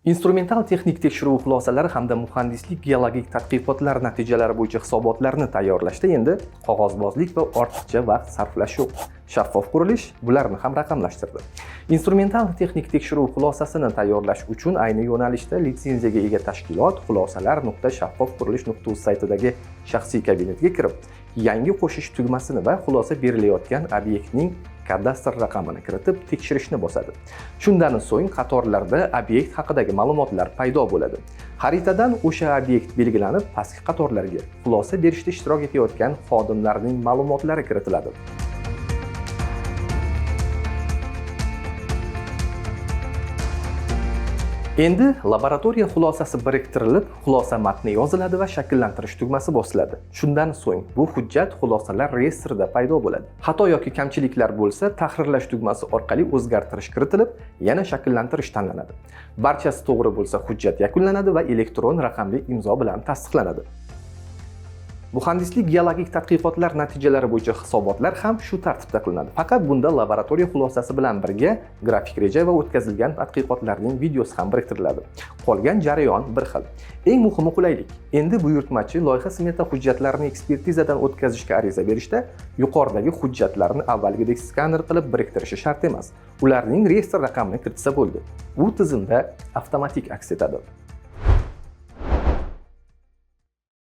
Instrumental texnik tekshiruv xulosalari hamda muhandislik geologik tadqiqotlar natijalari bo'yicha hisobotlarni tayyorlashda endi qog'ozbozlik va ortiqcha vaqt sarflash yo'q. Shaffof qurilish bularni ham raqamlashtirdi. Instrumental texnik tekshiruv xulosasini tayyorlash uchun ayni yo'nalishda litsenziyaga ega tashkilot xulosalar.shaffofqurilish.uz saytidagi shaxsiy kabinetga kirib, yangi qo'shish tugmasini va xulosa berilayotgan obyektning kadastr raqamini kiritib, tekshirishni bosadi. Shundan so'ng qatorlarda obyekt haqidagi ma'lumotlar paydo bo'ladi. Xaritadan o'sha obyekt belgilanib, pastki qatorlarga xulosa berishda ishtirok etayotgan xodimlarning ma'lumotlari kiritiladi. Endi laboratoriya xulosasi biriktirilib, xulosa matni yoziladi va shakllantirish tugmasi bosiladi. Shundan so'ng bu hujjat xulosalar reyestrida paydo bo'ladi. Xato yoki kamchiliklar bo'lsa, tahrirlash tugmasi orqali o'zgartirish kiritilib, yana shakllantirish tanlanadi. Barchasi to'g'ri bo'lsa, hujjat yakunlanadi va elektron raqamli imzo bilan tasdiqlanadi. Muhandislik geologik tadqiqotlar natijalari bo'yicha hisobotlar ham shu tartibda qilinadi. Faqat bunda laboratoriya xulosasi bilan birga grafik reja va o'tkazilgan tadqiqotlarning videosi ham biriktiriladi. Qolgan jarayon bir xil. Eng muhimi qulaylik. Endi buyurtmachi loyiha smeta hujjatlarini ekspertizadan o'tkazishga ariza berishda yuqoridagi hujjatlarni avvalgidek skaner qilib biriktirishi shart emas. Ularning reyestr raqamini kiritsa bo'ldi. U tizimda avtomatik aks etadi.